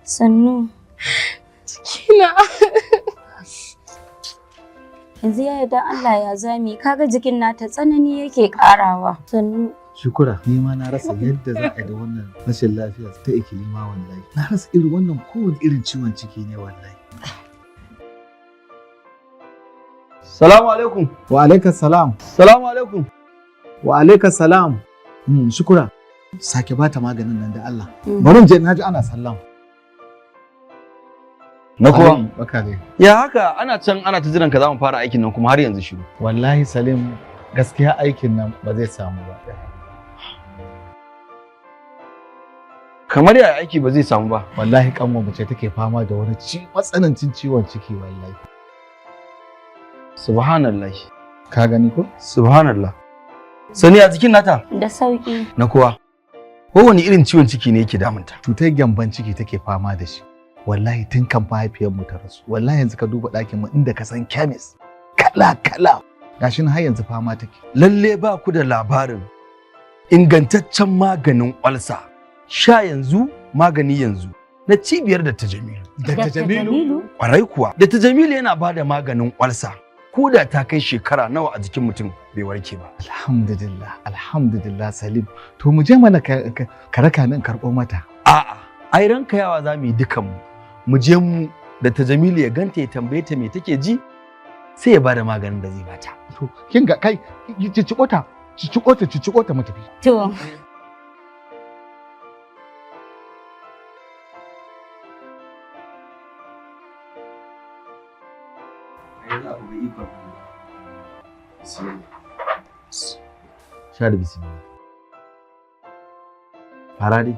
Sannu. Cikina. Yanzu yaya, dan Allah ya zami, kaga jikin nata tsanani yake karawa. Sannu. Shukura, ni ma na rasa yadda za a yi da wannan rashin lafiya ta Ikilima wallahi. Na rasa irin wannan kowane irin ciwon ciki ne wallahi. Salamu alaikum. Wa alaikas salam. Salamu alaikum. Wa alaikas salam. Shukura, sake bata maganin nan da Allah. Bari in je, na ji ana sallam. Na kowa. Baka dai. Ya haka ana can ana ta jiran ka, za mu fara aikin nan kuma har yanzu shiru. Wallahi Salim, gaskiya aikin nan ba zai samu ba. Kamar yaya aiki ba zai samu ba? Wallahi kanwa mace take fama da wani matsanancin ciwon ciki wallahi. Subhanallah. Ka gani ko? Subhanallah. Sani, a jikin nata? Da sauki. Na kowa. Kowane irin ciwon ciki ne yake damunta? Cutar gyamban ciki take fama da shi. Wallahi tun kan mahaifiyar mu ta rasu. Wallahi yanzu ka duba ɗakin mu inda ka san kemis. Kala kala. Gashi nan har yanzu fama take. Lalle ba ku da labarin ingantaccen maganin olsa. Sha yanzu, magani yanzu. Na cibiyar Dr. Jamilu. Dr. Jamilu? Kwarai kuwa. Dr. Jamilu yana ba da maganin olsa. Ko da ta kai shekara nawa a jikin mutum bai warke ba. Alhamdulillah, alhamdulillah Salim. To mu je mana, ka raka nan karɓo mata. A'a, ai ranka yawa za mu yi dukanmu. Mu je mu Dr. Jamilu ya ganta, ya tambaye ta me take ji, sai ya bada maganin da zai bata. To kin ga kai, cicciɓo ta, cicciɓo ta, cicciɓo ta mu tafi. To. Sha da bismillah. Fara dai.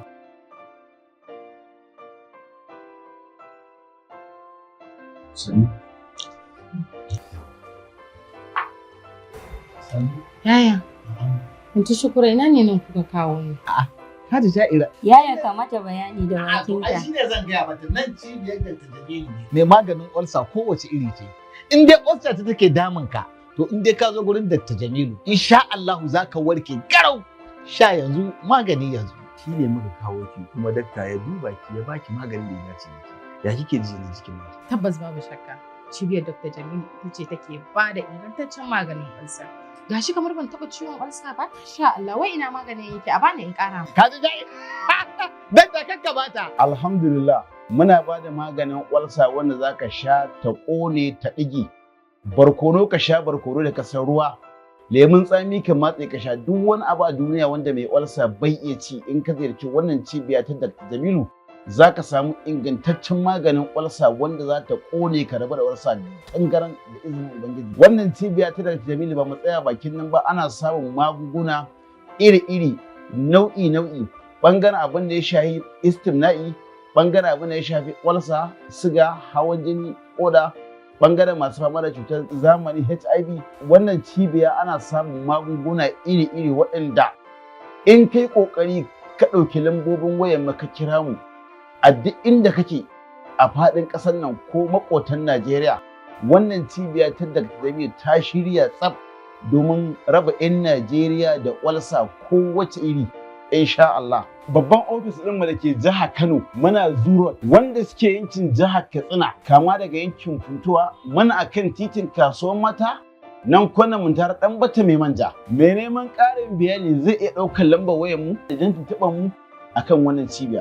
Sannu. Yaya. Anti Shukura, ina ne nan kuka kawo ni? Hadi Ja'ira. Yaya, ka mata bayani da bakinka. Shi ne zan gaya mata, nan cibiyar Dr. Jamilu ne. Mai maganin ulcer kowace iri ce. In dai ulcer ta take damun ka, to in dai ka zo gurin Dr. Jamilu, insha Allahu za ka warke garau. Sha yanzu, magani yanzu. Shi ne muka kawo ki kuma dakta ya duba ki ya baki maganin da ya dace da ki. Ya kike ji yanzu jikin naki? Tabbas babu shakka. Cibiyar Dr. Jamilu ita ce take ba da ingantaccen maganin ulcer. Gashi kamar ban taɓa ciwon ulcer ba. Sha Allah, wai ina maganin yake, a bani in ƙara. Ka ji Ja'ira? Dakta, kakka bata. Alhamdulillah, muna ba da maganin olsa wanda za ka sha ta ƙone ta ɗige. Barkono ka sha barkono da kasar ruwa. Lemun tsami ka matse ka sha, duk wani abu a duniya wanda mai olsa bai iya ci, in ka ziyarci wannan cibiya ta Dr. Jamilu za ka samu ingantaccen maganin olsa wanda za ta ƙone ka rabu da olsa tangaran da izinin Ubangiji. Wannan cibiya ta Dr. Jamilu ba mu tsaya bakin nan ba, ana samun magunguna iri-iri, nau'i-nau'i, bangaren abin da ya shafi istimna'i, bangaren abin da ya shafi olsa, siga, hawan jini, koda, bangaren masu fama da cutar zamani HIV. Wannan cibiya ana samun magunguna iri-iri waɗanda in kai ƙoƙari ka ɗauki lambobin wayan mu ka kira mu a duk inda kake a faɗin ƙasar nan ko maƙotan Najeriya, wannan cibiya ta Dr. Jamilu ta shirya tsaf domin raba 'yan Najeriya da olsa kowace iri, insha Allah. Babban ofis ɗinmu da ke jihar Kano muna Zuro, wanda suke yankin jihar Katsina kama daga yankin Funtuwa muna akan titin kasuwar mata nan kwanan mun tare dan bata mai manja. Mai neman ƙarin bayani zai iya ɗaukar lambar wayar mu idan tuntuɓar mu akan wannan cibiya.